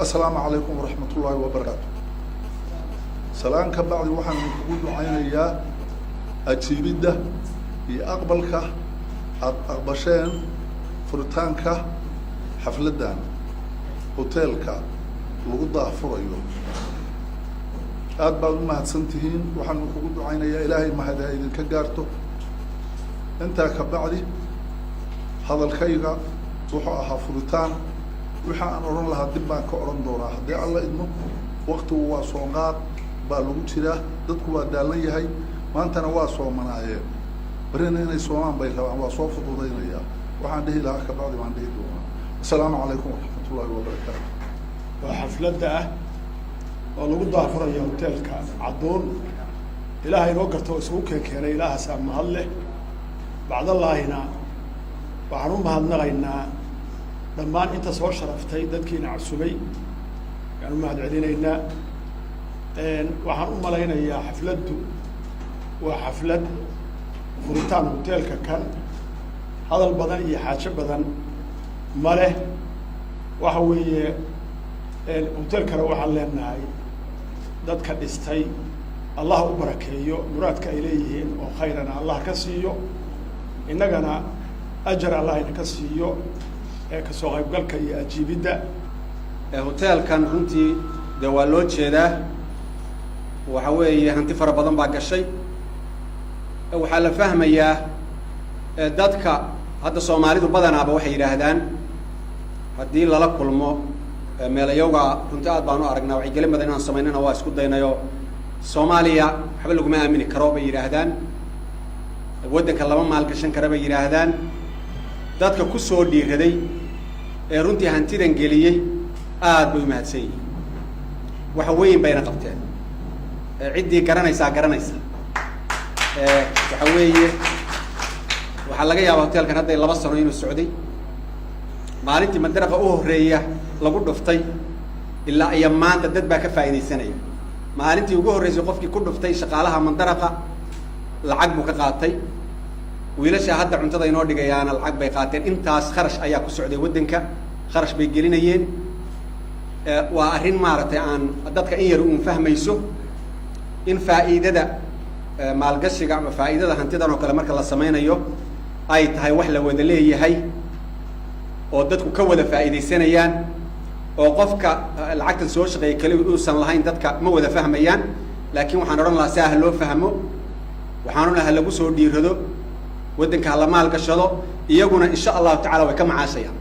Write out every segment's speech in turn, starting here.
Assalaamu calaykum waraxmat ullaahi wabarakaatu. Salaan ka bacdi, waxaan idinkugu ducaynayaa ajiibidda iyo aqbalka aada aqbasheen furitaanka xafladdan hoteelka lagu daahfurayo. Aad baad u mahadsan tihiin. Waxaan idinkugu ducaynayaa Ilaahay mahad ha idinka gaarto. Intaa ka bacdi, hadalkayga wuxuu ahaa furitaan. Waxa aan odhan lahaa dib baan ka odhan doonaa haddii Alla idmo. Waktigu waa soonqaad baa lagu jiraa, dadku waa daalan yahay, maantana waa soomanaayeen, berrina inay soomaan bay rabaan. Waa soo fududaynayaa. Waxaan dhihi lahaa kabacdi baan dhihi doonaa. Assalaamu calaykum waraxmat ullahi wabarakaatu. Waa xafladda ah oo lagu daahfurayo hoteelka Caduun. Ilaaha inoo garta oo isugu keenkeenay, Ilaahaasaa mahad leh. Bacdallaahina waxaan u mahadnaqaynaa dhammaan inta soo sharaftay, dadkiina casumay ayaan u mahad celinaynaa. Waxaan u malaynayaa xafladdu waa xaflad furitaan hoteelka kan. Hadal badan iyo xaajo badan ma leh. Waxa weeye, hoteelkana waxaan leenahay dadka dhistay Allah u barakeeyo, muraadka ay leeyihiin oo khayrana Allah ka siiyo, innagana ajar Allah ina ka siiyo ee kasoo qaybgalka iyo ajiibidda. Hoteelkan runtii dee waa loo jeedaa. Waxa weeye, hanti fara badan baa gashay. Waxaa la fahmayaa dadka hadda Soomaalidu badanaaba waxay yidhaahdaan haddii lala kulmo meelayowga, runtii aad baan u aragnaa, wacyigelin badan inaan samaynana waa isku daynayo. Soomaaliya waxba laguma aamini karo bay yidhaahdaan, waddanka lama maalgashan kara bay yidhaahdaan. Dadka kusoo dhiiraday ee runtii hantidan geliyey aad bay umahadsan yihiin. Waxa weyn bayna qabteen. Ciddii garanaysaa garanaysa. Waxa weeye, waxaa laga yaabaa hotelkan hadday 2 sano inuu socday. Maalintii mandaraqa u horreeya lagu dhuftay ilaa iyo maanta dad baa ka faa'iidaysanaya. Maalintii ugu horreysay qofkii ku dhuftay shaqaalaha mandaraqa lacag buu ka qaatay. Wiilasha hadda cuntada inoo dhigayaana lacag bay qaateen. Intaas kharash ayaa ku socday waddanka, kharash bay gelinayeen. Waa arrin maaragtay aan dadka in yar uun fahmayso in faa'iidada maalgashiga ama faa'iidada hantidan oo kale marka la sameynayo ay tahay wax la wada leeyahay oo dadku ka wada faa'iidaysanayaan, oo qofka lacagtan soo shaqeeyay keli uusan lahayn. Dadka ma wada fahmayaan, laakiin waxaan odhan lahaa saa ha loo fahmo. Waxaan odhan lahaa ha lagu soo dhiirado waddanka, ha la maalgashado. Iyaguna insha Allahu tacala way ka macaashayaan,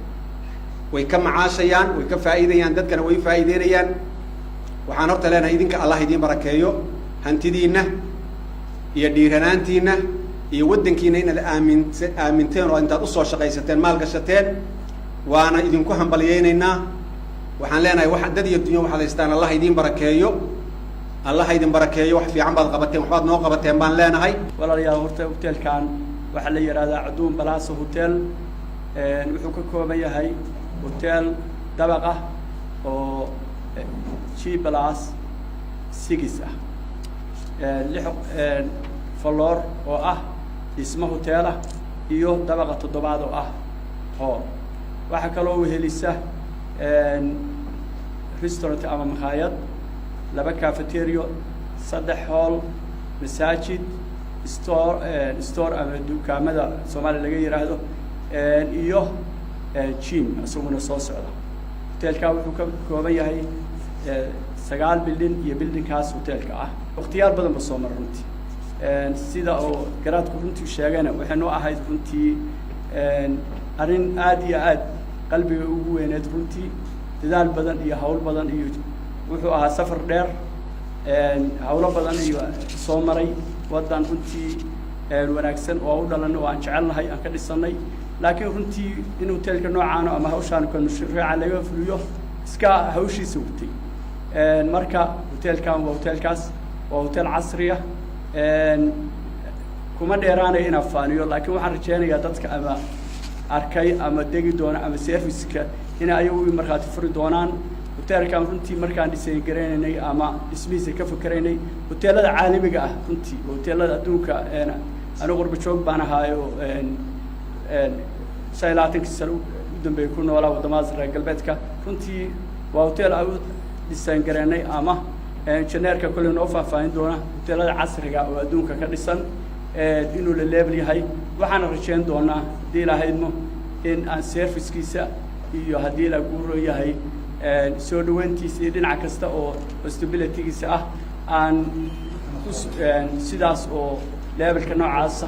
way ka macaashayaan, way ka faa'iidayaan, dadkana way faa'iideynayaan. Waxaan horta leenahay idinka Allah idiin barakeeyo hantidiinna iyo dhiiranaantiina iyo waddankiina inaad aaminteen oo intaad usoo shaqaysateen maal gashateen. Waana idinku hambalyeynaynaa. Waxaan leenahay wax dad iyo dunya waxaad haystaan Allah idiin barakeeyo, Allah idin barakeeyo. Wax fiican baad qabateen, waxbaad noo qabateen baan leenahay. Walaalayaal, horta hotelkan waxaa la yidhahdaa Caduun Palace Hotel. Wuxuu ka kooban yahay hotel dabaq ah oo G+6 ah, lix floor oo ah dhismo hotel ah iyo dabaqa toddobaad oo ah hall. Waxaa kaloo wehelisa restaurant ama makhaayad, laba cafeterio, saddex hall, masaajid, store ama dukaamada Soomaaliya laga yiraahdo, iyo gym isaguna soo socda. Hotelka wuxuu ka kooban yahay sagaal building iyo buildingkaas hotelka ah. Waqtiyaal badan ba soo mara runtii. Sida oo garaadku runtii sheegayna, waxay noo ahayd runtii arrin aad iyo aad qalbiga ugu weyneed. Runtii dadaal badan iyo hawl badan iyo wuxuu ahaa safar dheer, hawlo badan iyo soo maray. Waddan runtii wanaagsan oo u dhalan oo aan jecelnahay aan ka dhisanay, laakiin runtii in hotelka noocaano ama hawshaan kan mashruuca laga fuliyo iska hawshiisa watay. Marka hotelkan waa hotelkaas, waa hotel casriya. Kuma dheeraanayo inaan faaniyo, laakiin waxaan rajeynayaa dadka ama arkay ama degi doona ama serviceka inay ayagu markhaati furi doonaan. Hotelkan runtii markaan dhisayn garaynaynay ama dhismihiisa ka fikeraynay, hoteelada caalamiga ah, runtii hoteelada adduunka, anigu qurba joog baan ahaayo, 25kii sano u dambeeyay ku noolaa waddamadaas reer galbeedka runtii. Waa hotel aan u design gareynay ama injineerka kolley noo faahfaahin doona hoteelada casriga oo adduunka ka dhisan inuu la level yahay. Waxaana rajeyn doonaa, haddii lahaydmo, in aan servicekiisa iyo haddii la guuro yahay soo dhaweyntiisa iyo dhinac kasta oo hospitalitygiisa ah aan sidaas oo levelka noocaasa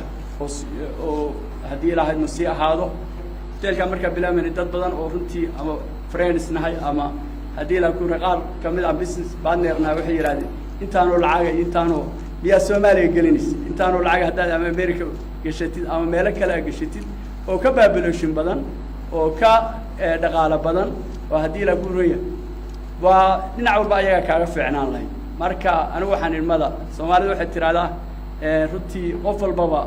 oo haddii lahaydmo sii ahaado. Hoteelkaa markaa bilaamayna, dad badan oo runtii ama friends nahay ama haddii la guura qaar kamid ah business partner nahay waxay yidhahdeen, "Intaanoo lacaga iyo intaanoo miyaa Soomaaliya gelinaysa? Intaanoo lacaga haddaad ama America gashatid ama meelo kale a gashatid oo ka population badan oo ka dhaqaalo badan oo haddii la guuraya waa dhinac walba ayaga kaaga fiicnaan lahayd." Marka anigu waxaan ilmada Soomaalida waxay tidhahdaa runtii, qof walbaba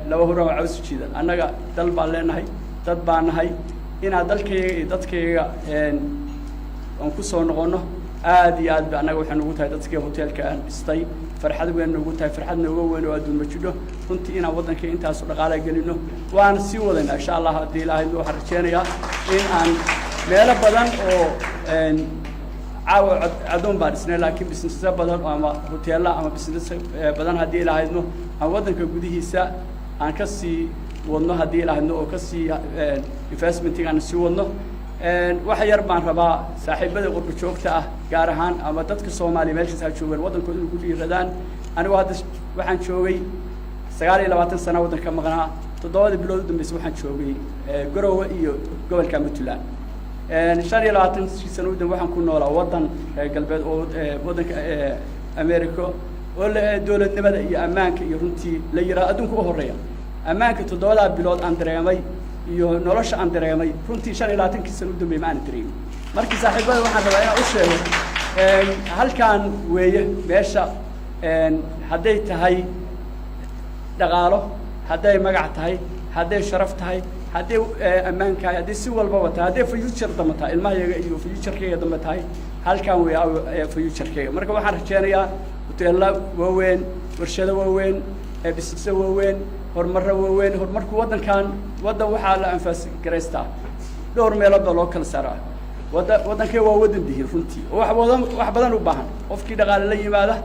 laba huraan waa caws jiida. Annaga dal baan leenahay, dad baan nahay, inaan dalkayaga iyo dadkayaga aan kusoo noqono aad iyo aad ba annaga waxay nagu tahay, dadkii hoteelka aan dhistay, farxad weyn nagu tahay. Farxad nooga weyn oo adduun ma jidho runtii, inaan waddanka intaasu dhaqaala gelino. Waana sii wadaynaa, insha Allah. Haddii Ilaahay, waxaan rajeynayaa in aan meelo badan oo caawa Cadoon baan dhisnay, laakiin businessyo badan ama hoteella ama business badan, haddii ilahaydno, aan waddanka gudihiisa aan ka sii wadno, haddii ilahaydno, oo kasii investmentiga aan sii wadno. Wax yar baan rabaa saaxiibada qurba joogta ah gaar ahaan ama dadka Soomaaliya meeshaas ha joogaan, waddankooda inay ku dhiiradaan. Anigu hadda waxaan joogay 29 sano waddanka maqnaa. 7-dii bilood u dambeysay waxaan joogay Garowe iyo gobolka Puntland. 25 sano u dambe waxaan ku noolaa waddan reer galbeed oo waddanka America oo dowladnimada iyo ammaanka iyo runtii la yiraahdo adduunka u horreeya ammaanka. 7-daa bilood aan dareemay iyo nolosha aan dareemay runtii 25-kii sano u dambeeyay ma aanan dareemin. Markii saaxiibada waxaan rabaa inaan u sheego, halkaan weeye meesha, hadday tahay dhaqaalo, hadday magac tahay, hadday sharaf tahay, hadday ammaan tahay, hadday si walbaba tahay, hadday future dambe tahay, ilmahayaga iyo futurekayga dambe tahay, halkaan weeye futurekayga. Marka waxaan rajeynayaa hoteella waaweyn, warshado waaweyn, businessyo waaweyn, horumarro waaweyn. Horumarku waddankan, waddan waxaa la anfaas garaystaa dhowr meelood baa loo kala saaraa. Waddankee waa waddan dihin runtii oo wax badan, wax badan u baahan. Qofkii dhaqaale la yimaada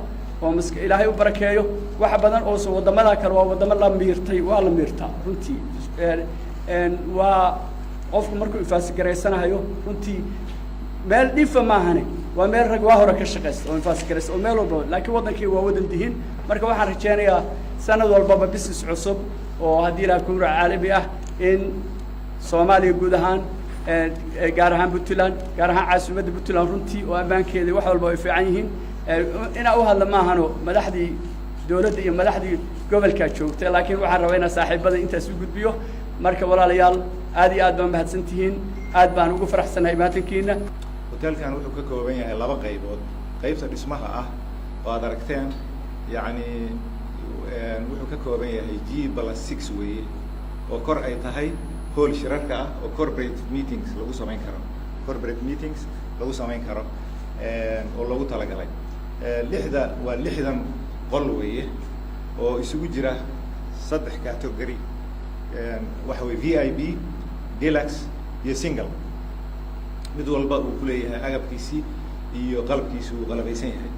oo maska Ilaahay u barakeeyo, wax badan oo so waddamada kale waa waddamo la miirtay, waa la miirtaa runtii. Waa qofku markuu invest garaysanayo runtii meel dhifa maahane, waa meel rag waa hore ka shaqaysta oo invest garaysta oo meel walbaba, laakiin waddankii waa waddan dihin. Marka waxaan rajeynayaa sanad walbaba business cusub oo haddii ilaha kumra caalami ah in Soomaaliya guud ahaan, gaar ahaan Puntland, gaar ahaan caasimadda Puntland runtii oo ammaankeeda wax walba ay fiican yihiin. Inaa u hadla maahano, madaxdii dowladda iyo madaxdii gobolkaa joogta, laakiin waxaan rabaa inaan saaxiibada intaas u gudbiyo. Marka walaalayaal, aad iyo aad baan mahadsan tihiin, aad baan ugu faraxsanahay maatankiina. Hotelkan wuxuu ka kooban yahay laba qaybood. Qaybta dhismaha ah oo aad aragteen, yacni wuxuu ka kooban yahay G+6 weeye, oo kor ay tahay hool shirarka ah oo corporate meetings lagu samayn karo, corporate meetings lagu samayn karo oo loogu talagalay. Lixda waa 60 qol weeye oo isugu jira saddex category, waxa weye VIP, deluxe iyo single. Mid walba uu kuleeyahay agabkiisii iyo qalabkiisi, uu qalabaysan yahay,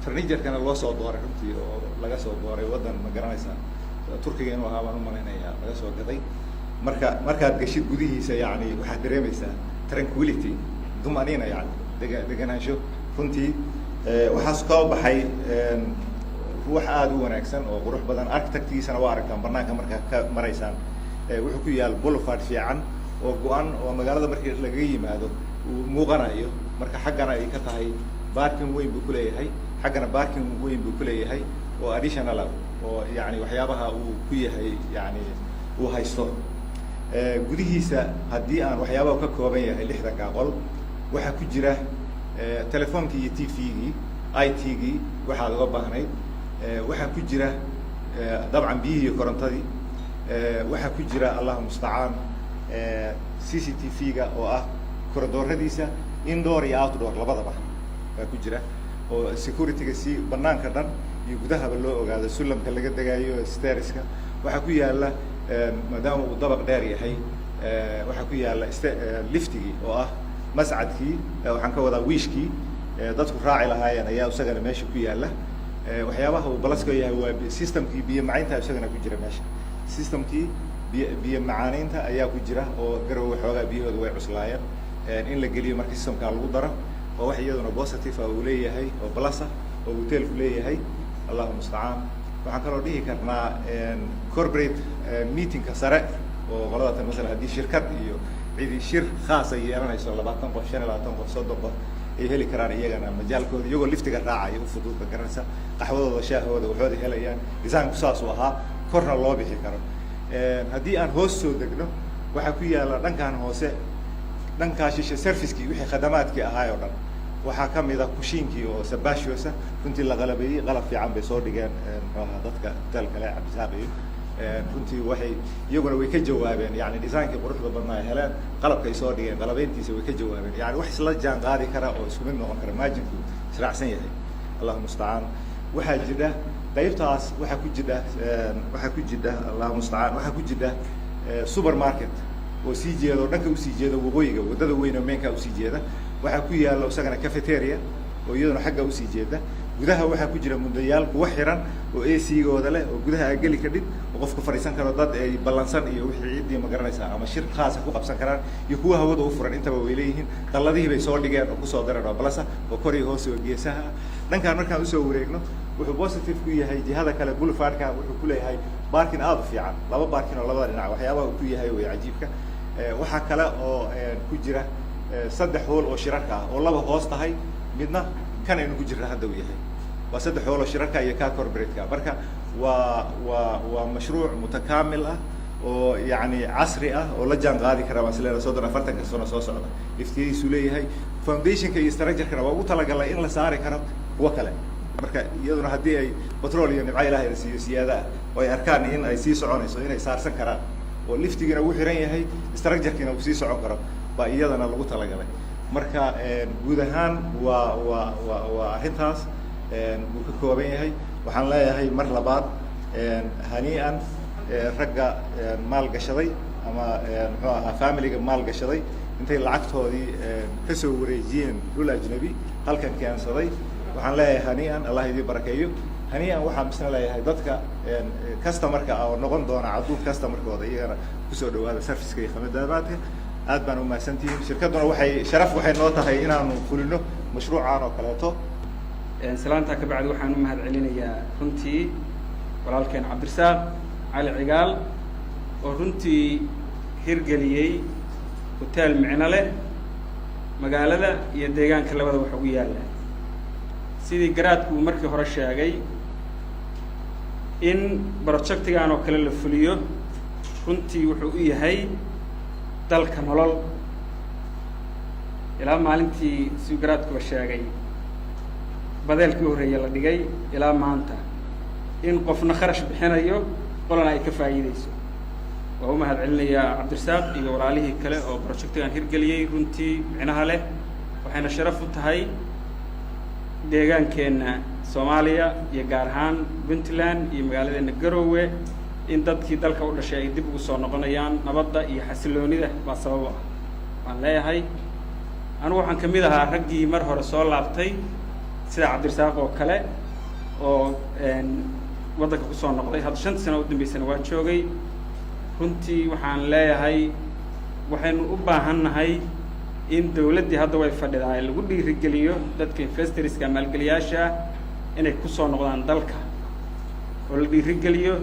furniture-kana loo soo dooray runtii oo laga soo dooray waddan, ma garanaysaa, Turkiga inuu ahaa baan umalaynayaa, laga soo gaday. Marka markaad gashid gudihiisa, yani waxaad dareemaysaa tranquility, dumaniina, yani deganaansho runtii. Waxaas koo baxay ruux aada u wanaagsan oo qurux badan. Architectgiisana waa aragtaan banaanka markaa ka maraysaan. Wuxuu ku yaal boulevard fiican oo go-an oo magaalada markii lagaga yimaado uu muuqanayo. Marka xaggana ay ka tahay parking weyn buu kuleeyahay, xaggana parking weyn buu kuleeyahay oo additional ah, oo yani waxyaabaha uu ku yahay, yani uu haysto gudihiisa. Haddii aan waxyaabaha ka kooban yahay 60-kaa qol, waxaa ku jira telefoonkii iyo TV-gii, IT-gii waxaad uga baahnayd. Waxaa ku jira dabcan biyihii iyo korontadii. Waxaa ku jira, Allahu mustacaan, CCTV-ga oo ah koridooradiisa indoor iyo outdoor labadaba baa ku jira, oo security-ga si banaanka dhan iyo gudahaba loo ogaado, sulamka laga degayo, stairska. Waxaa ku yaala, maadaama uu dabaq dheer yahay, waxaa ku yaala liftigii oo ah Mascadkii, waxaan ka wadaa wiishkii dadku raaci lahaayeen, ayaa isagana meesha ku yaalla. Waxyaabaha uu plus-ka yahay waa systemkii biyo macaynta, isagana ku jira meesha. Systemkii biyo macaaneynta ayaa ku jira, oo Garowe xoogaa biyahooda way cuslaayeen. In la geliyo marka systemkaa lagu daro waa wax iyaduna positive ah uu leeyahay, oo plus ah oo hotelku leeyahay. Allahu mustacaan. Waxaan kaloo dhihi karnaa corporate meetingka sare oo qoladatan, masalan haddii shirkad iyo cidi shir khaas ay yeelanayso, 20 qof, 25 qof, 30 qof, ay heli karaan iyagana majaalkooda, iyagoo liftiga raacaya u fudud, ba garanaysa, qaxwadooda, shaahooda, waxooda helayaan. Design-ku saasuu ahaa, korna loo bixi karo. Haddii aan hoos soo degno, waxaa ku yaalla dhankan hoose, dhankaa shishe, servicekii, wixii khadamaadkii ahaay oo dhan. Waxaa kamid ah kushiinkii oo spacious ah, runtii la qalabeeyey. Qalab fiican bay soo dhigeen, muxuu ahaa, dadka hotelka le, Cabdisaaq iyo runtii waxay iyaguna way ka jawaabeen, yani designkii quruxda badnaa ay heleen, qalabka ay soo dhigeen, qalabeyntiisa way ka jawaabeen. Yani wax isla jaan qaadi kara oo isku mid noqon kara, maajinku israacsan yahay. Allahu mustacaan. Waxaa jidha qaybtaas, waxaa ku jidha, Allahu mustacaan, waxaa ku jidha supermarket oo sii jeeda, oo dhanka usii jeeda waqooyiga, waddada weyn oo main-ka usii jeeda. Waxaa ku yaalla isagana cafeteria oo iyaduna xagga usii jeeda. Gudaha waxaa ku jira mudayaal, kuwa xiran oo AC-gooda leh, oo gudaha aa geli kadhid, oo qofku fadhiisan karo, dad ay ballansan iyo wixii ciddii, ma garanaysaa, ama shir khaasa ku qabsan karaan, iyo kuwa hawada u furan, intaba way leeyihiin. Dalladihii bay soo dhigeen oo kusoo dareen, oo plus ah, oo kor iyo hoos oo geesaha ah. Dhankaan markaan usoo wareegno, wuxuu positive ku yahay jihada kale, boulevardka, wuxuu ku leeyahay parking aada u fiican, laba parking oo labada dhinac. Waxyaabaha uu ku yahay way cajiibka. Waxaa kale oo ku jira saddex hool oo shirarka ah, oo laba hoos tahay, midna kan aynu ku jirna hadda uu yahay. Waa saddex hool oo shirarka iyo ka corporate-ka. Marka waa mashruuc mutakaamil ah oo yacni casri ah oo la jaan qaadi kara, baan isleedahay, 30 40-ka sano soo socda. Liftiyadiisu leeyahay, foundationka iyo structure-kana waa ugu talagalnay in la saari karo kuwo kale. Marka iyaduna haddii ay petrol iyo nimco Ilahay la siiyo siyaada ah oo ay arkaan in ay sii soconayso, inay saarsan karaan, oo liftigiina uu xiran yahay, structure-kiina uu sii socon karo, baa iyadana lagu talagalay. Marka guud ahaan waa arrintaas buu ka kooban yahay. Waxaan leeyahay mar labaad hanii'an ragga maal gashaday, ama muxuu ahaa, familiga maal gashaday, intay lacagtoodii kasoo wareejiyeen dhul ajnabi halkan keensaday. Waxaan leeyahay hanii'an, Allah idii barakeeyo. Hanii'an waxaan misna leeyahay dadka customerka ah oo noqon doona Caduun customerkooda, iyagana kusoo dhawaada serviceka iyo khidmaadka. Aad baan umahadsantihiin. Shirkadduna waxay sharaf waxay noo tahay inaanu fulino mashruucan oo kaleeto. Salaantaa ka bacdi, waxaan u mahad celinayaa runtii walaalkeen Cabdirasaaq Cali Cigaal, oo runtii hirgeliyey hotel micno leh, magaalada iyo deegaanka labada wax ugu yaalla. Sidii garaadku uu markii hore sheegay, in projectigan oo kale la fuliyo runtii wuxuu u yahay dalka nolol. Ilaa maalintii, siduu garaadkuba sheegay, badeelkii u horreeye la dhigay ilaa maanta, in qofna kharash bixinayo, qolana ay ka faa'iideyso. Waa u mahad celinayaa Cabdirasaaq iyo walaalihii kale oo projectigan hirgeliyey, runtii micnaha leh. Waxayna sharaf u tahay deegaankeenna Soomaaliya iyo gaar ahaan Puntland iyo magaaladeena Garowe, in dadkii dalka u dhashay ay dib ugu soo noqonayaan. Nabadda iyo xasiloonida baa sabab u ah, waan leeyahay. Anigu waxaan kamid ahaa raggii mar hore soo laabtay, sida Cabdirasaaq oo kale, oo waddanka kusoo noqday. Hadda 5-ta sano u dambeysana waa joogay. Runtii waxaan leeyahay, waxaynu u baahan nahay in dawladdii hadda way fadhidaa lagu dhiirigeliyo dadka investorska, maalgeliyaasha ah, inay kusoo noqdaan dalka oo la dhiirigeliyo.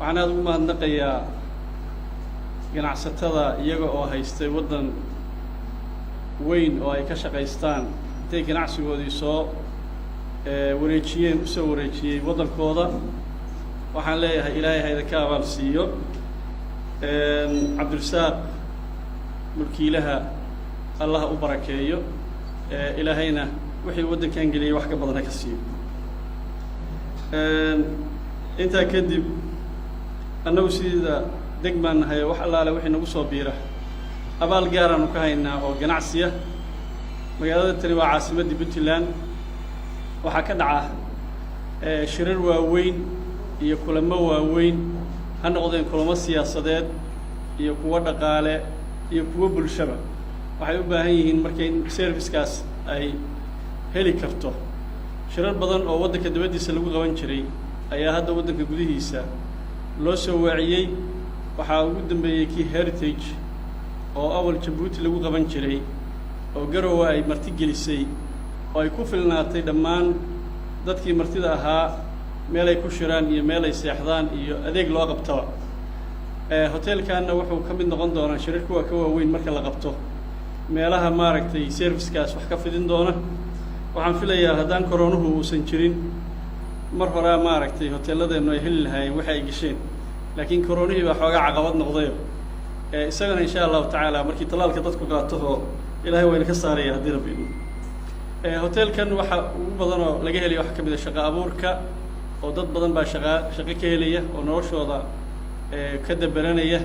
Waxaan aada ugu mahadnaqayaa ganacsatada, iyaga oo haystay waddan weyn oo ay ka shaqaystaan, intay ganacsigoodii soo wareejiyeen, usoo wareejiyey waddankooda. Waxaan leeyahay, Ilaahay hayda ka abaal siiyo. Cabdirasaaq mulkiilaha, Allaha u barakeeyo, Ilaahayna wixii waddankan geliyey wax ka badan ha ka siiyo. Intaa kadib, annagu sideeda degmaan nahay, wax allaale wixii nagu soo biira abaal gaaraanu ka haynaa oo ganacsiya. Magaalada tani waa caasimaddii Puntland. Waxaa ka dhaca shirar waaweyn iyo kulamo waaweyn, ha noqdeen kulamo siyaasadeed iyo kuwo dhaqaale iyo kuwo bulshaba. Waxaan leeyahay Waxay u baahan yihiin marka in servicekaas ay heli karto. Shirar badan oo waddanka dibaddiisa lagu qaban jiray ayaa hadda waddanka gudihiisa loo soo waaciyey. Waxaa ugu dambeeyey kii Heritage oo awal Jabuuti lagu qaban jiray oo Garowe ay marti gelisay oo ay ku filnaatay dhammaan dadkii martida ahaa meel ay ku shiraan iyo meel ay seexdaan iyo adeeg loo qabtaba. Hoteelkanna wuxuu ka mid noqon doonaa shirar kuwa ka waaweyn marka la qabto meelaha, maaragtay, servicekaas wax ka fidin doona. Waxaan filayaa haddaan koroonuhu uusan jirin, mar horaa, maaragtay, hoteeladeennu ay heli lahaayeen waxa ay gesheen, laakiin koroonihii baa xoogaa caqabad noqdayo. Isagana insha Allahu tacaala markii tallaalka dadku qaato oo Ilaahay wayna ka saaraya haddii Rabbi idmo. Hoteelkan waxa ugu badan oo laga helaya waxaa ka mid a shaqo abuurka, oo dad badan baa shaqo ka helaya oo noloshooda ka daberanaya.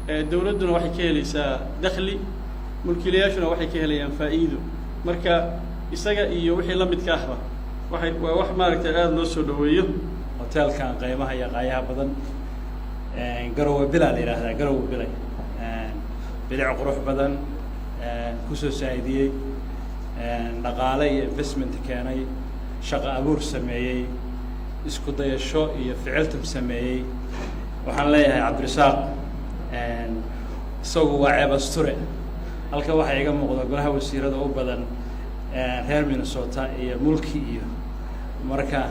Dawladduna waxay ka helaysaa dakhli, mulkiilayaashuna waxay ka helayaan faa'iido. Marka isaga iyo wixii la midka ahba waxay waa wax, maaragtay, aada loo soo dhaweeyo. Hoteelkan qiimaha iyo qaayaha badan, Garowe Bila la yidhaahdaa, Garowe Bilay, bilic qurux badan kusoo saa'idiyey, dhaqaale iyo investment keenay, shaqo abuur sameeyey, isku dayasho iyo ficiltum sameeyey. Waxaan leeyahay Cabdirasaaq isagu waa ceebasture. Halka waxaa iga muuqda golaha wasiirada u badan reer Minnesota iyo mulki iyo marka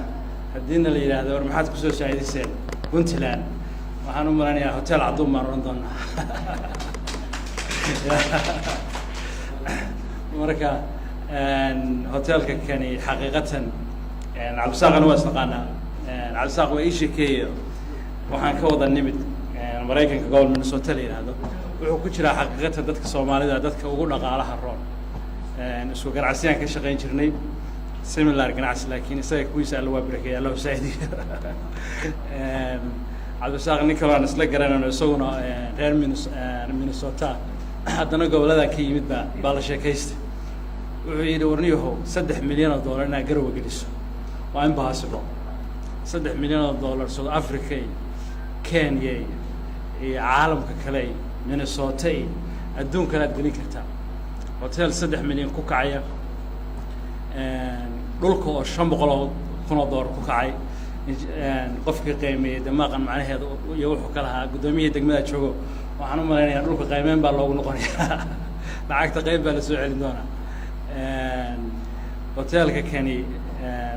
haddiina la yidhaahdo, "War maxaad kusoo saa'idiseen Puntland?" waxaan u malaynayaa Hotel Caduun baan odhan doonaa. Marka hotelka kani xaqiiqatan Cabdisaaqana waa isnaqaanaa. Cabdisaaq waa ii sheekeeyo. Waxaan ka wada nimid Maraykanka, gobol Minnesota la yidhaahdo. Wuxuu ku jiraa xaqiiqatan dadka Soomaalida dadka ugu dhaqaalaha roon. Isku ganacsiyaan ka shaqayn jirnay, similar ganacsi, laakiin isaga kuwiisa Alla waa barakeeya, Allahu saa'idiyo. Cabdisaaq nin kaloo aan isla garanayno, isaguna reer Minnesota, haddana goboladan ka yimid baa la sheekaystay. Wuxuu yidhi, "Warniyahow, $3 milyan inaad Garowe geliso waa impossible. $3 milyan oo South Africa iyo Kenya iyo caalamka kale iyo Minnesota iyo adduunkana aad gelin kartaa. Hotel 3 milyan ku kacaya, dhulka oo $500,000 ku kacay, qofkii qiimeeyey de maaqan macnaheeda iyo wuxuu ka lahaa. Guddoomiyihii degmada joogo, waxaan u malaynayaa dhulka qiimeyn baa loogu noqonayaa, lacagta qayb baa lasoo celin doonaa. Hoteelka kani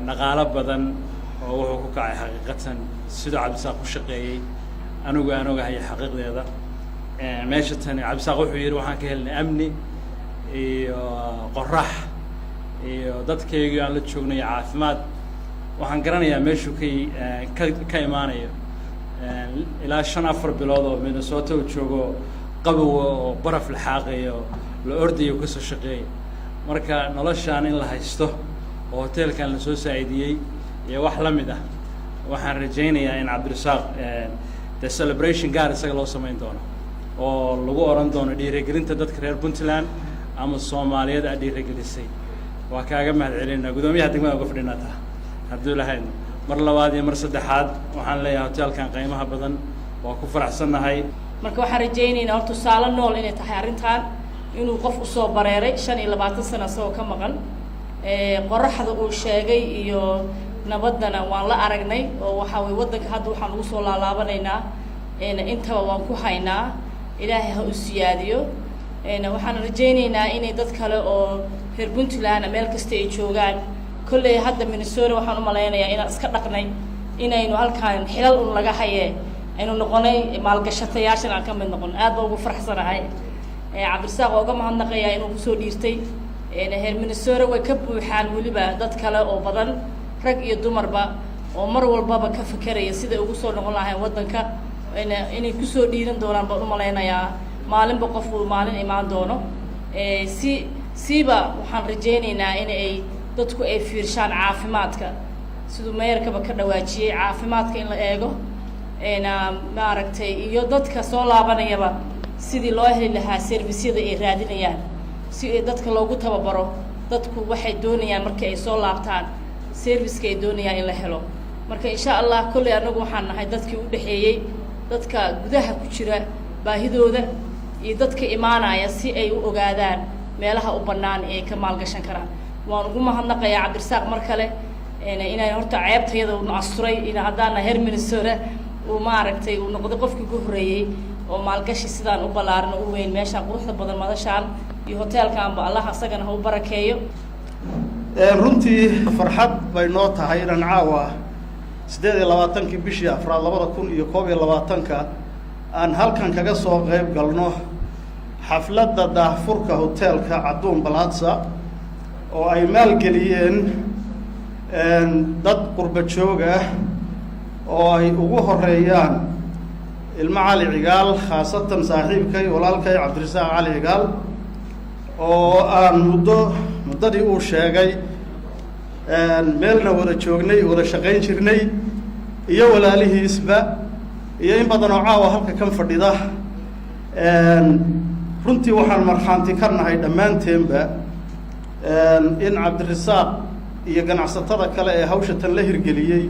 dhaqaalo badan oo wuxuu ku kacay xaqiiqatan siduu Cabdisaaq ku shaqeeyey anigu aan ogahay xaqiiqdeeda. Meesha tani Cabdisaaq wuxuu yidhi, waxaan ka helnay amni iyo qorax iyo dadkaygii aan la joognay iyo caafimaad. Waxaan garanayaa meeshuu ka imaanayo, ilaa shan afar bilood oo Minnesota uu joogo, qabowa oo baraf la xaaqayo, la ordayo, kasoo shaqeeyay. Marka noloshaan in la haysto oo hoteelkan lasoo saa'idiyey iyo wax la mid ah, waxaan rajaynayaa in Cabdirasaaq the celebration gaar isaga loo samayn doono oo lagu oran doono dhiirigelinta dadka reer Puntland ama Soomaaliyeed aad dhiirigelisay, waa kaaga mahad celinaa. Guddoomiyaha degmada uga fadhinaa taa hadduu lahayd. Mar labaad iyo mar saddexaad waxaan leeyahay hoteelkan qiimaha badan waa ku faraxsannahay. Marka waxaan rajaynaynaa hor tusaale nool inay tahay arrintan, inuu qof usoo bareeray 25 sano isagoo ka maqan. Qoraxda uu sheegay iyo nabaddana waan la aragnay, oo waxaa weye waddanka hadda waxaan ugu soo laalaabanaynaa, intaba waan ku haynaa. Ilaahay ha u siyaadiyo. Waxaan rajaynaynaa inay dad kale oo reer Puntland meel kasta ay joogaan, kolley hadda Minnesota waxaan u malaynayaa inaan iska dhaqnay, inaynu halkaan xilal un laga haye aynu noqonay, maalgashatayaashan aan ka mid noqon. Aad baa ugu faraxsanahay. Cabdirasaaq waa uga mahadnaqayaa inuu kusoo dhiirtay. Reer Minnesota way ka buuxaan weliba dad kale oo badan, rag iyo dumarba, oo mar walbaba ka fekeraya siday ugu soo noqon lahayn waddanka. Inay kusoo dhiiran doonaan baan umalaynayaa, maalinba qof uu maalin imaan doono. Si siiba waxaan rajaynaynaa in ay dadku ay fiirshaan caafimaadka, siduu mayorkaba ka dhawaajiyey, caafimaadka in la eego, maaragtay, iyo dadka soo laabanayaba sidii loo heli lahaa serviceyada ay raadinayaan, si ay dadka loogu tababaro. Dadku waxay doonayaan markii ay soo laabtaan serviceka ay doonayaan in la helo. Marka insha Allah kolley annagu waxaan nahay dadkii u dhexeeyey dadka gudaha ku jira baahidooda iyo dadka imaanaya, si ay u ogaadaan. Meelaha u bannaan ee ka maalgashan karaan. Waan ugu mahadnaqayaa Cabdirasaaq mar kale inay horta ceebtayada uu asturay, in haddaana reer Minnesota uu maaragtay uu noqday qofkii ugu horreeyey oo maalgashi sidaan u ballaaran u weyn, meeshaan quruxda badan, madashaan iyo hoteelkaanba. Allah asagana ha u barakeeyo. Runtii farxad bay noo tahay inaan caawa 28-kii bishii afraad 2021-ka aan halkan kaga soo qayb galno xafladda daahfurka hoteelka Caduun Plaza, oo ay maalgeliyeen dad qurba joog ah oo ay ugu horeeyaan ilmo Cali Cigaal, khaasatan saaxiibkay, walaalkay Cabdirasaaq Cali Cigaal, oo aan muddadii uu sheegay meelna wada joognay, wada shaqayn jirnay, iyo walaalihiisba iyo in badan oo caawa halka kan fadhida. Runtii waxaan markhaanti ka nahay dhammaanteenba in Cabdirasaaq iyo ganacsatada kale ee hawsha tan la hirgeliyey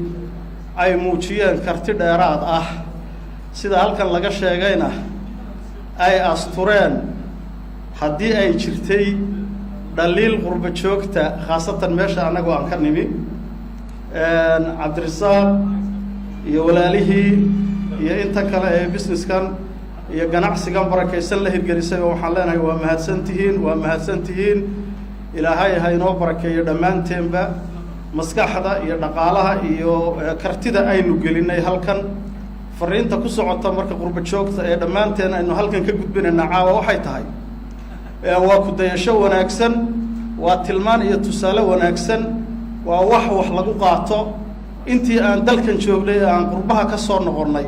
ay muujiyeen karti dheeraad ah, sida halkan laga sheegayna ay astureen haddii ay jirtay dhaliil qurbo joogta, khaasatan meesha annagoo aan ka nimi. Cabdirasaaq iyo walaalihii iyo inta kale ee businesskan iyo ganacsigan barakaysan la hirgelisay oo waxaan leenahay waa mahadsan tihiin, waa mahadsan tihiin. Ilaahay ha inoo barakeeyo dhammaanteenba maskaxda iyo dhaqaalaha iyo kartida aynu gelinay halkan. Fariinta ku socota marka qurbo joogta ee dhammaanteen aynu halkan ka gudbinayna caawa waxay tahay: waa ku-dayasho wanaagsan, waa tilmaan iyo tusaale wanaagsan, waa wax lagu qaato. Intii aan dalkan joognay ee aan qurbaha ka soo noqonnay,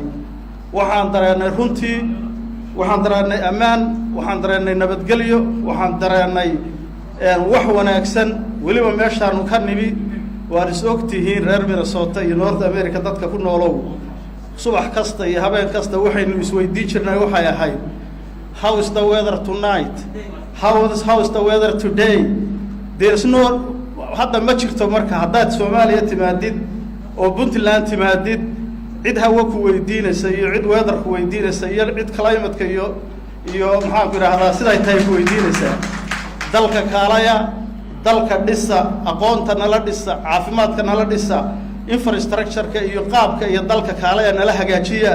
waxaan dareennay, runtii waxaan dareennay ammaan, waxaan dareennay nabadgelyo, waxaan dareennay wax wanaagsan. Weliba meeshaanu ka nimi waad is og tihiin, reer Minnesota iyo North America dadka ku noolow, subax kasta iyo habeen kasta waxaynu isweydiin jirnay waxay ahayd: "How is the weather tonight? How is the weather today?" There is no, hadda ma jirto. Marka haddaad Soomaaliya timaadid oo Puntland timaadid, cid hawo ku weydiinaysa iyo cid weather ku weydiinaysa iyo cid climateka iyo maxaanku idhaahdaa siday tahay ku weydiinaysaa. Dalka kaalaya, dalka dhisa, aqoonta nala dhisa, caafimaadka nala dhisa, infrastructure-ka iyo qaabka iyo dalka kaalaya nala hagaajiya.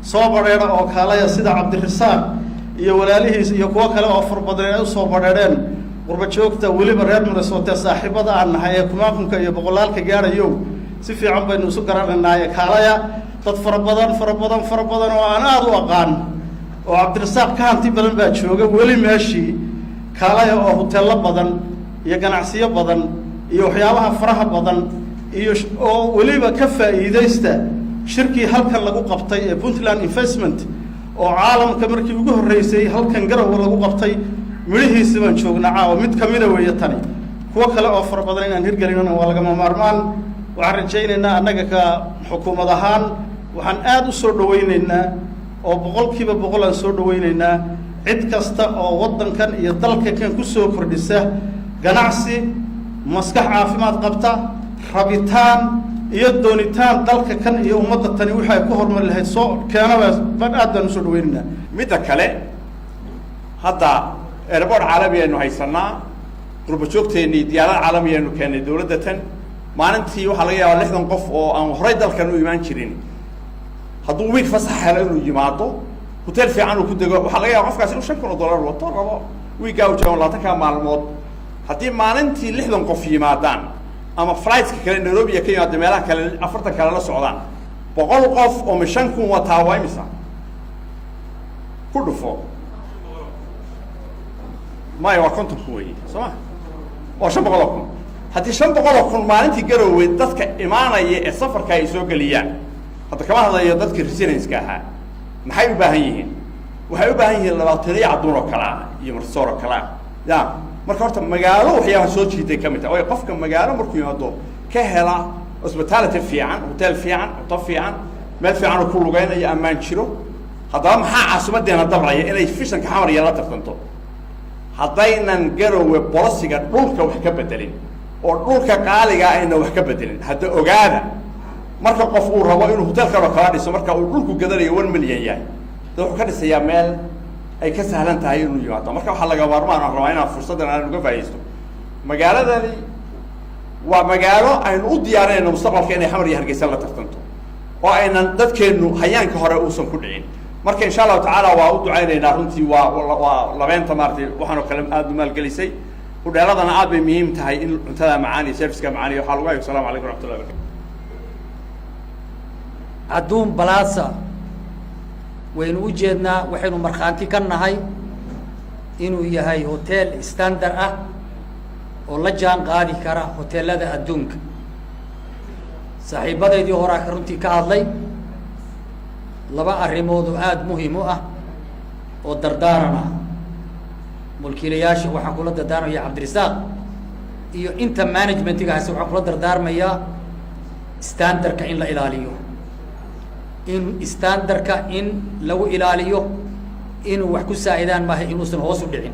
Soo badheedha oo kaalaya, sida Cabdirasaaq iyo walaalihiis iyo kuwo kale oo far badan ay usoo badheedheen. Qurba joogta, weliba reer Minnesota, saaxiibada aan nahay ee kumaakunka iyo boqolaalka gaadhayo, si fiican baynu isu garananaaye kaalaya. Dad fara badan, fara badan, fara badan oo aan aada u aqaan oo Cabdirasaaq ka hanti badan baa jooga weli meeshii. Kaalaya oo huteello badan iyo ganacsiyo badan iyo waxyaabaha faraha badan iyo oo weliba ka faa'iidaysta shirkii halkan lagu qabtay ee Puntland Investment, oo caalamka markii ugu horreysay halkan Garowe lagu qabtay. Midhihiisi baan joognaa caawa, mid kamida weeye tani. Kuwo kale oo fara badan inaan hirgelinona waa lagama maarmaan. Waxaan rajaynaynaa annaga ka xukuumad ahaan, waxaan aada u soo dhawaynaynaa oo 100% aan soo dhawaynaynaa cid kasta oo waddankan iyo dalka kan ku soo kordhisa ganacsi, maskax caafimaad qabta, rabitaan iyo doonitaan dalka kan iyo ummadda tani wixii ay ku horumari lahayd soo keenaba. Aad baan usoo dhawaynaynaa. Midda kale, hadda airport caalami aynu haysanaa, qurba joogteennii diyaarad caalami aynu keennay. Dawladda tan maalintii waxaa laga yaabaa 60 qof oo aan horay dalkan u imaan jirin, hadduu week fasax helo, inuu yimaado, hotel fiican uu ku dego. Waxaa laga yaaba qofkaasi inuu $5,000 wato, rabo weekgaa u joogo 20-ka maalmood. Haddii maalintii 60 qof yimaadaan, ama flightska kale Nairobi ka yimaada, meelaha kale 40 kale la socdaan, 100 qof oo mi 5,000 wataa, waa imisa? Ku dhufo. Maya, waa 50,000 wey, soo ma? Waa 500,000. Haddii 500,000 maalintii Garowe dadka imaanaya ee safarka ay soo geliyaan, hadda kama hadlayo dadkii residenska ahaa, maxay u baahan yihiin? Waxay u baahan yihiin 20 Cadduun oo kale ah iyo Martisoor oo kale ah. Ya marka horta magaalo waxyaabaha soo jiitay kamid tahay, waayo qofka magaalo markuu yimaado ka hela hospitality fiican, hotel fiican, cunto fiican, meel fiican oo ku lugeynayo, ammaan jiro. Haddaba maxaa caasimadeena dabraya inay fishanka Xamar iyo la tartanto? Haddaynan Garowe policyga dhulka wax ka bedelin oo dhulka qaaliga ayna wax ka bedelin, hadda ogaada, marka qof uu rabo inuu hotelkan oo kala dhiso, marka uu dhulku gadanayo 1 million yahay, da wuxuu ka dhisayaa meel Ay ka sahlan tahay inuu yimaado. Marka waxaa laga maarmaan aan rabaa inaan fursaddan aan uga faa'iidaysto. Magaaladani waa magaalo aynu u diyaarinayno mustaqbalka inay Xamar iyo Hargeysa la tartanto, oo aynan dadkeenu hayaanka hore uusan ku dhicin. Marka insha Allahu tacaala waa u ducaynaynaa. Runtii waa labeenta maaratay waxaan oo kale aada u maalgelisay hudheeladana. Aad bay muhiim tahay in cuntada macaan iyo serviceka macaan iyo waxaa lagu hayo. Asalamu calaykum waraxmatullahi barakatu. Cadduun Plaza waynu u jeednaa, waxaynu markhaanti ka nahay inuu yahay hotel standard ah oo la jaan qaadi kara hoteelada adduunka. Saaxiibadaydii horaa ka runtii ka hadlay laba arrimood oo aada muhiim u ah oo dardaaran ah. Mulkiilayaasha waxaan kula dardaarmaya, Cabdirasaaq iyo inta managementiga hayse, waxaan kula dardaarmayaa standardka in la ilaaliyo, in standardka in lagu ilaaliyo, inuu wax ku saa'idaan maaha, inuusan hoos u dhicin.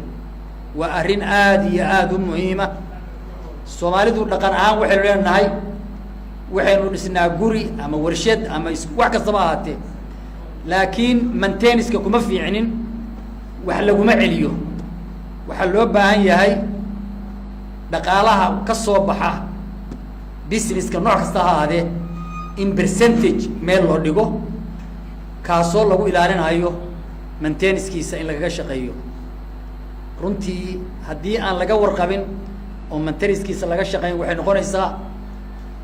Waa arrin aada iyo aada u muhiima. Soomaalidu dhaqan ahaan waxaynu leenahay, waxaynu dhisnaa guri ama warshad ama wax kastaba ahaatee, laakiin maintenanceka kuma fiicnin, wax laguma celiyo. Waxaa loo baahan yahay dhaqaalaha ka soo baxa businesska, nooc kasta ha ahaadee, in percentage meel loo dhigo, kaasoo lagu ilaalinayo maintenancekiisa in lagaga shaqeeyo. Runtii haddii aan laga warqabin oo maintenancekiisa laga shaqeyn, waxay noqonaysaa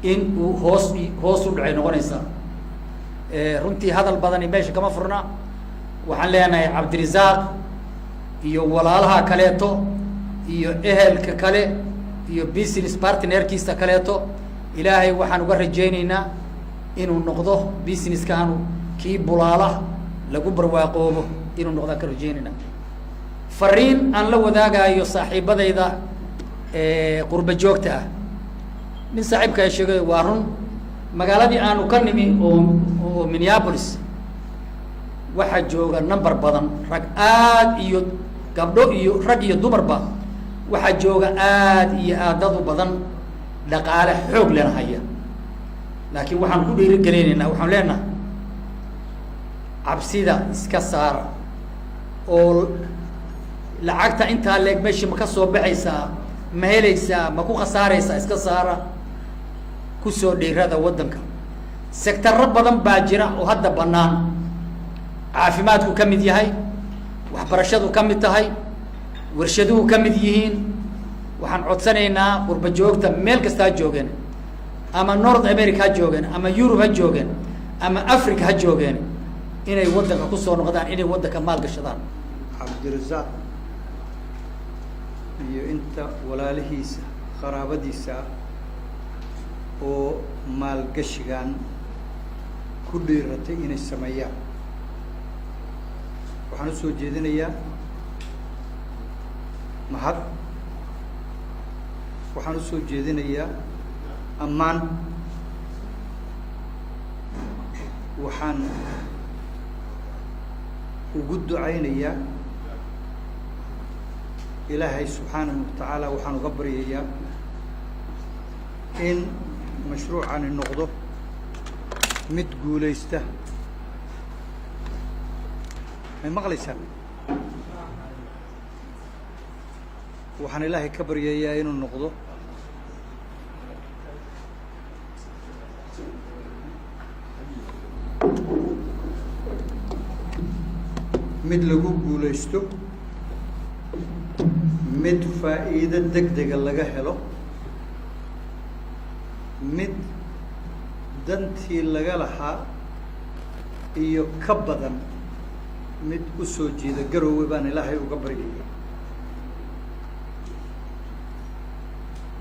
in uu hoos u dhacay noqonaysaa. Runtii hadal badani meesha kama furna. Waxaan leenahay Cabdirisaaq iyo walaalaha kaleeto iyo ehelka kale iyo business partnerkiisa kaleeto, Ilaahay waxaan uga rajayneynaa inuu noqdo businesskaanu kii bulaala lagu barwaaqoobo inuu noqdaan ka rajaynayna. Fariin aan la wadaagayo saaxiibadayda qurba joogta ah, nin saaxiibka sheegay, waa run, magaaladii aanu ka nimi oo Minneapolis waxaa jooga number badan, rag aad iyo gabdho iyo rag iyo dumarba, waxaa jooga aad iyo aad dad u badan, dhaqaale xoog lena haya. Laakiin waxaan ku dhiirigelinaynaa, waxaan leenahay cabsida iska saara oo lacagta intaa leeg meeshii ma ka soo baxaysaa, ma helaysaa, ma ku khasaaraysaa, iska saara, kusoo dhiirada waddanka. Sectoro badan baa jira oo hadda bannaan, caafimaadku ka mid yahay, waxbarashadu ka mid tahay, warshaduhu ka mid yihiin. Waxaan codsanaynaa qurba joogta meel kasta ha joogeen, ama North America ha joogeen, ama Yurub ha joogeen, ama Africa ha joogeen, inay waddanka kusoo noqdaan, inay waddanka maal gashadaan. Cabdirasaaq iyo inta walaalihiisa, qaraabadiisa ah oo maalgashigan ku dhiiratay inay sameeyaan, waxaan usoo jeedinayaa mahad, waxaan usoo jeedinayaa ammaan, waxaan ugu ducaynayaa Ilaahay subxaanahu watacaala. Waxaan uga baryayaa in mashruucani noqdo mid guulaysta. May maqlaysaa? Waxaan Ilaahay ka baryayaa inuu noqdo mid lagu guulaysto, mid faa'iido degdega laga helo, mid dantii laga lahaa iyo ka badan mid u soo jeeda Garoowe baan Ilaahay uga baryaya.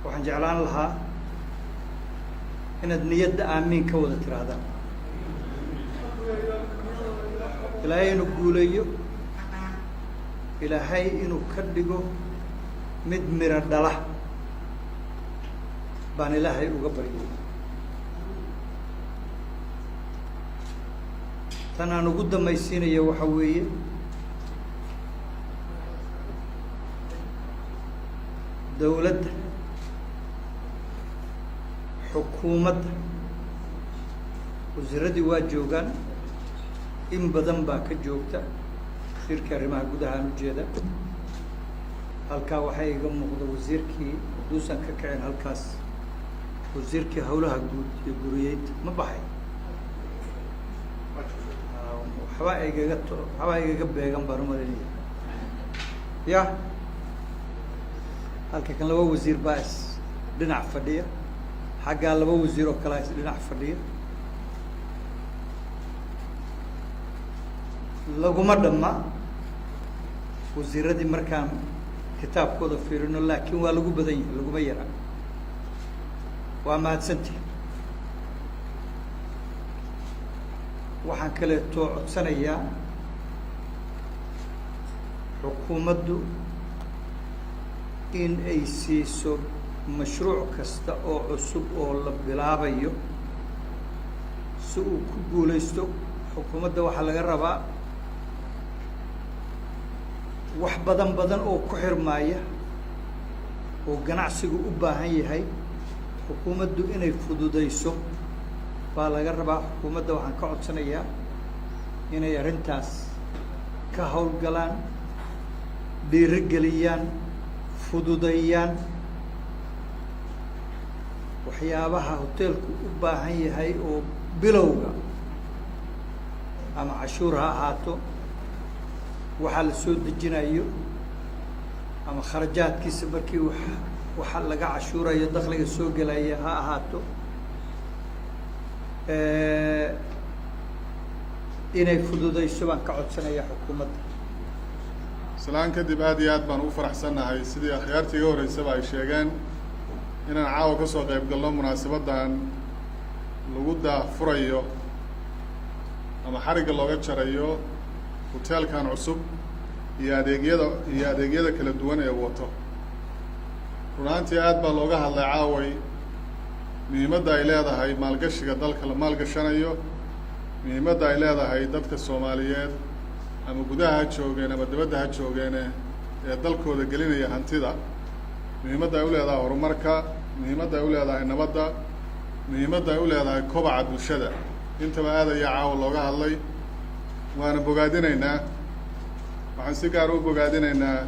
Waxaan jeclaan lahaa inaad niyadda aamiin ka wada tiraahdaan, Ilaahay inuu guuleeyo, Ilaahay inuu ka dhigo mid miro dhala baan Ilaahay uga baryay. Tan aan ugu dambaysiinaya waxaa weeye, dawladda, xukuumadda, wasiiradii waa joogaan, in badan baa ka joogta. Wasiirkii arrimaha gudahaan ujeeda. Halkaa waxaa iga muuqda wasiirkii, hadduusan ka kicin halkaas, wasiirkii howlaha guud iyo guriyeynta. Ma baxay? Waxbaa igaga beegan baan umalaynaya. Ya, halka kan laba wasiir baa is dhinac fadhiya, xaggaa laba wasiir oo kalea is dhinac fadhiya. Laguma dhamma wasiiradii markaan kitaabkooda fiirino, laakiin waa lagu badan yahay, laguma yara. Waa mahadsantihi. Waxaan kaleeto codsanayaa xukuumaddu in ay siiso mashruuc kasta oo cusub oo la bilaabayo si uu ku guulaysto. Xukuumadda waxaa laga rabaa wax badan badan oo ku xirmaaya oo ganacsigu u baahan yahay, xukuumaddu inay fududayso baa laga rabaa. Xukuumadda waxaan ka codsanayaa inay arrintaas ka hawlgalaan, dhiirigeliyaan, fududeeyaan waxyaabaha hoteelku u baahan yahay oo bilowga, ama cashuur ha ahaato, waxaa la soo dejinayo, ama kharajaadkiisa markii wa waxa laga cashuurayo dakliga soo gelaya ha ahaato, inay fududayso baan ka codsanaya xukuumadda. Salaan kadib, aad iyo aad baan ugu faraxsannahay, sidii akhyaartii iga horreysaba ay sheegeen, inaan caawa ka soo qayb galno munaasabaddan lagu daahfurayo ama xarigga looga jarayo hoteelkan cusub iyo adeegyada kala duwan ee wato. Run ahaantii, aad baa looga hadlay caaway muhiimadda ay leedahay maalgashiga dalka la maalgashanayo, muhiimadda ay leedahay dadka Soomaaliyeed, ama gudaha ha joogeen ama dibadda ha joogeene, ee dalkooda gelinaya hantida, muhiimadda ay u leedahay horumarka, muhiimadda ay u leedahay nabadda, muhiimadda ay u leedahay kobaca bulshada. Intaba aad ayaa caawa looga hadlay, waana bogaadinaynaa. Waxaan si gaara u bogaadinaynaa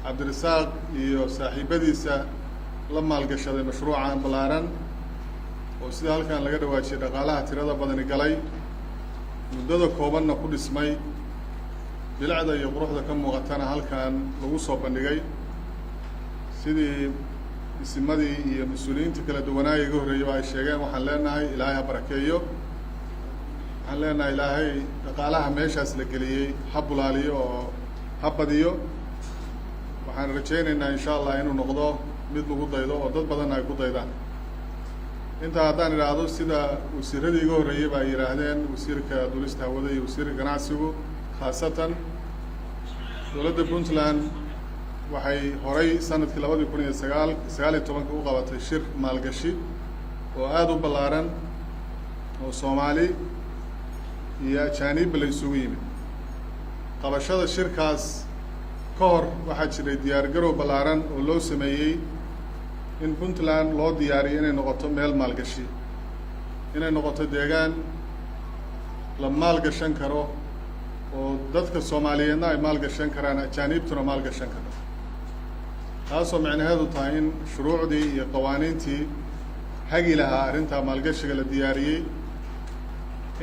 Cabdirasaaq iyo saaxiibadiisa la maalgashaday mashruucan ballaaran, oo sida halkan laga dhawaajiyay dhaqaalaha tirada badani galay, muddada koobanna ku dhismay, bilicda iyo quruxda ka muuqatana halkan lagu soo bandhigay. Sidii isimadii iyo mas-uuliyiinta kala duwanaaya iga horreeyaba ay sheegeen, waxaan leenahay Ilaahay ha barakeeyo. Waxaan leenahay Ilaahay dhaqaalaha meeshaas la geliyey ha bulaaliyo oo ha badiyo. Waxaan rajaynaynaa, insha Allah, inuu noqdo mid lagu daydo oo dad badanna ay ku daydaan. Intaa haddaan idhaahdo, sida wasiiradii iga horreeyey ba ay yidhaahdeen, wasiirka duulista hawada iyo wasiirka ganacsigu, khaasatan dowladda Puntland waxay horay sanadkii 2019-ka u qabatay shir maalgashi oo aada u ballaaran oo Soomaali iyo ajaaniibba la isugu yimid. Qabashada shirkaas ka hor waxaa jiray diyaar garow ballaaran oo loo sameeyey in Puntland loo diyaariyo inay noqoto meel maalgashi, inay noqoto deegaan la maalgashan karo oo dadka Soomaaliyeedna ay maalgashan karaan, ajaaniibtuna maalgashan karo, taasoo micnaheedu tahay in shuruucdii iyo qawaaniintii hagi lahaa arrintaa maalgashiga la diyaariyey,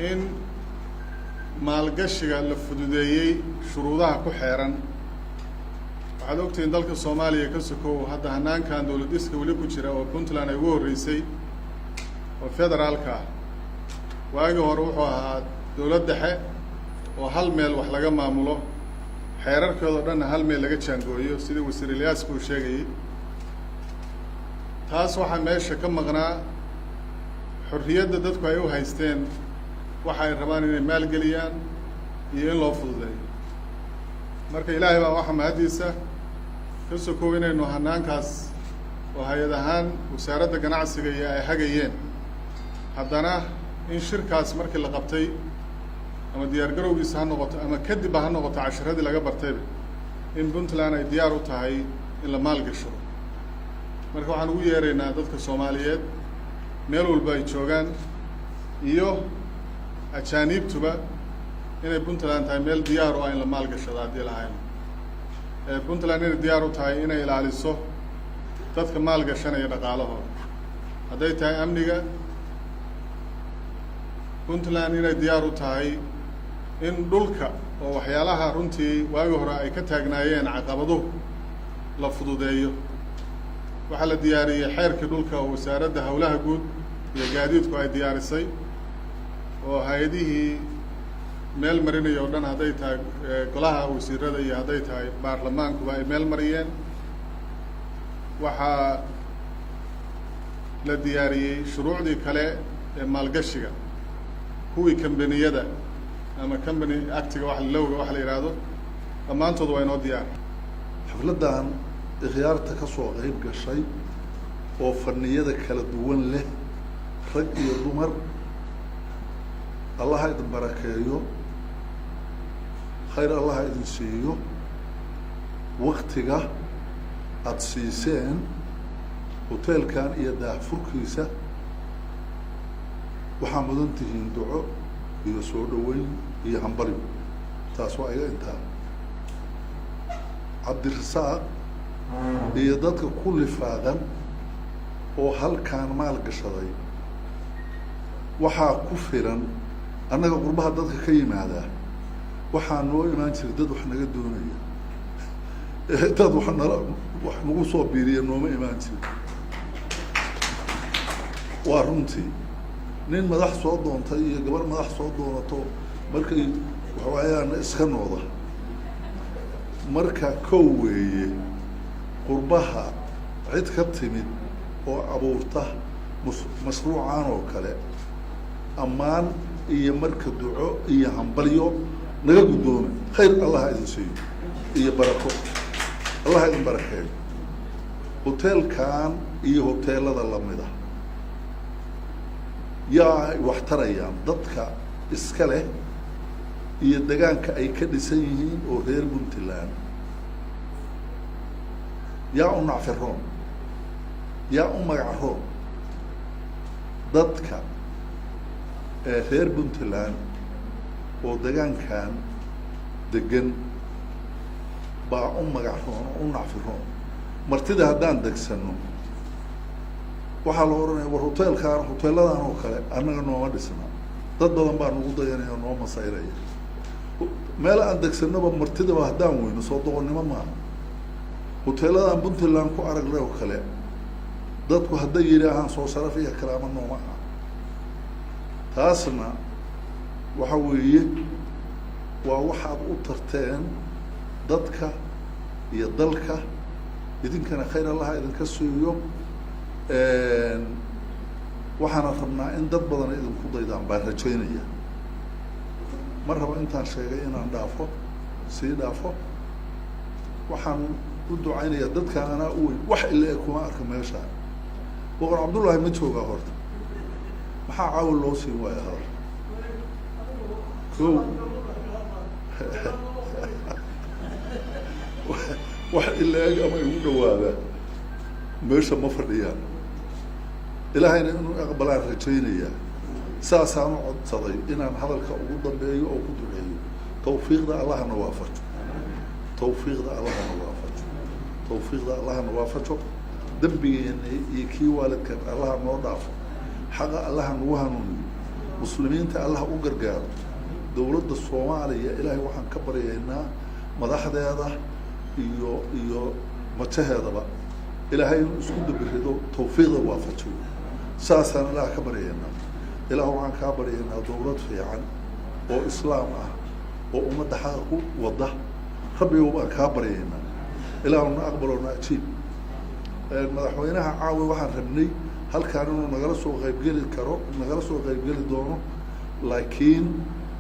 in maalgashiga la fududeeyey shuruudaha ku xeeran. Waxaad ogtihiin, dalka Soomaaliya ka sokow, hadda hanaankan dowlad dhiska weli ku jira oo Puntland ay ugu horreysay oo federaalka ah, waagii hore wuxuu ahaa dowlad dhexe oo hal meel wax laga maamulo, xeerarkeedoo dhanna hal meel laga jaangooyo, sidii wasiir Ilyaasku uu sheegayey. Taas waxaa meesha ka maqnaa xorriyadda dadku ay u haysteen waxa ay rabaan inay maalgeliyaan iyo in loo fududeeyo. Marka Ilaahay baa waxa mahaddiisa ka sokow inaynu hanaankaas oo hay-ad ahaan wasaaradda ganacsiga iyo ay hagayeen, haddana in shirkaas markii la qabtay, ama diyaar garowgiisa ha noqoto ama kadibba ha noqoto, cashiradii laga bartayba in Puntland ay diyaar u tahay in la maalgashado. Marka waxaan ugu yeeraynaa dadka Soomaaliyeed meel walba ay joogaan iyo ajaaniibtuba Inay Puntland tahay meel diyaar u ah in la maalgashado haddii lahayn, Puntland inay diyaar u tahay inay ilaaliso dadka maalgashanaya dhaqaalahooda, hadday tahay amniga. Puntland inay diyaar u tahay in dhulka oo waxyaalaha runtii waagi hore ay ka taagnaayeen caqabaduhu la fududeeyo. Waxaa la diyaariyey xeerkii dhulka oo Wasaaradda Howlaha Guud iyo Gaadiidku ay diyaarisay, oo hay-adihii meel marinaya o dhan, hadday tahay golaha wasiirada iyo hadday tahay baarlamaankuba, ay meel mariyeen. Waxaa la diyaariyey shuruucdii kale ee maalgashiga, kuwii kambaniyada ama Company Act-iga wa lowga waxa la yidhaahdo, dhammaantood waa inoo diyaar. Xafladdan ikhyaarta ka soo qeyb gashay oo faniyada kala duwan leh, rag iyo dumar, Allaha idin barakeeyo, khayr Allaha idin siiyo. Waktiga aada siiseen hoteelkan iyo daahfurkiisa, waxaa mudan tihiin duco iyo soo dhaweyn iyo hambalyo. Taas waa iga intaa. Cabdirasaaq iyo dadka ku lifaaqan oo halkaan maal gashaday waxaa ku filan. Annaga qurbaha dadka ka yimaadaa waxaa noo imaan jiray dad wax naga doonaya, dad wax nala wax nagu soo biiriya nooma imaan jirin. Waa runtii, nin madax soo doontay iyo gabar madax soo doonato markay waxwaayaana iska nooda. Marka kow weeye, qurbaha cid ka timid oo abuurta mashruucan oo kale, ammaan iyo marka duco iyo hambalyo naga guddooma. Khayr Allaha idin siiyo iyo barako, Allaha idin barakeeyo. Hoteelkan iyo hoteelada lamida yaa wax tarayaan dadka iska leh iyo degaanka ay ka dhisan yihiin oo reer Puntland. Yaa u nacfiroon, yaa u magac roon? Dadka ee reer Puntland oo degaankan degan baa u magac roon oo u nacfiroon. Martida haddaan degsano, waxaa la odhanaya, "War, hoteelkaan, hoteeladan oo kale annaga nooma dhisna." Dad badan baa nagu dayanaya oo noo masayraya. Meel aan degsanoba martidaba haddaan weyno, soo doqonnimo maaha. Hoteeladan Puntland ku aragnay oo kale dadku hadday yidhaahaan, soo sharaf iyo karaamo nooma aha. Taasna waxa weeye waa waxaad u tarteen dadka iyo dalka. Idinkana khayr Allaha idinka siiyo. Waxaana rabnaa in dad badan idinku daydaan baan rajaynaya. Ma rabo intaan sheegay inaan dhaafo, sii dhaafo. Waxaan u ducaynayaa dadkan anaa u weyn. Wax ila e kuma arka meeshaan. Boqor Cabdullaahi ma joogaa horta? Maxaa caawa loo siin waaya hadal ko? Wax ila eg ama igu dhawaada meesha ma fadhiyaan. Ilaahayna inuu aqbalaan rajaynayaa. Saasaan u codsaday inaan hadalka ugu dambeeyo oo ku duceeyo. Tawfiiqda Allahana waafajo, tawfiiqda Allahana waafajo, tawfiiqda Allahana waafajo. Dembigeena iyo kii waalidkan Allaha noo dhaafo. Xaqa Allaha nagu hanuuniyo. Muslimiinta Allaha u gargaaro. Dowladda Soomaaliya Ilaahay waxaan ka baryaynaa madaxdeeda iyo majaheedaba Ilaahay inuu isku dabirido, tawfiiqda waafajiyo. Saasaan Ilaah ka baryaynaa. Ilaah waxaan kaa baryaynaa dowlad fiican oo Islaam ah oo ummadda xaqa ku wada. Rabbigow baan kaa baryaynaa, Ilaahuna aqbaloo na ajiib. Madaxweynaha caawi waxaan rabnay halkaan inuu nagala soo qaybgeli karo, nagala soo qaybgeli doono, laakiin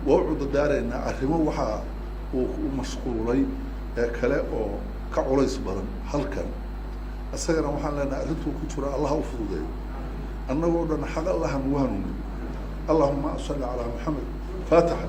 waa u cudurdaaraynaa. Arrimo waxaa uu u mashquulay ee kale oo ka culays badan halkan. Isagana waxaan leenahay, arrintuu ku jiro Allaha u fududeeyo. Annagoo dhan xaq Allaha nagu hanuuniyo. Allahuma salli calaa Maxamed. Faatixa.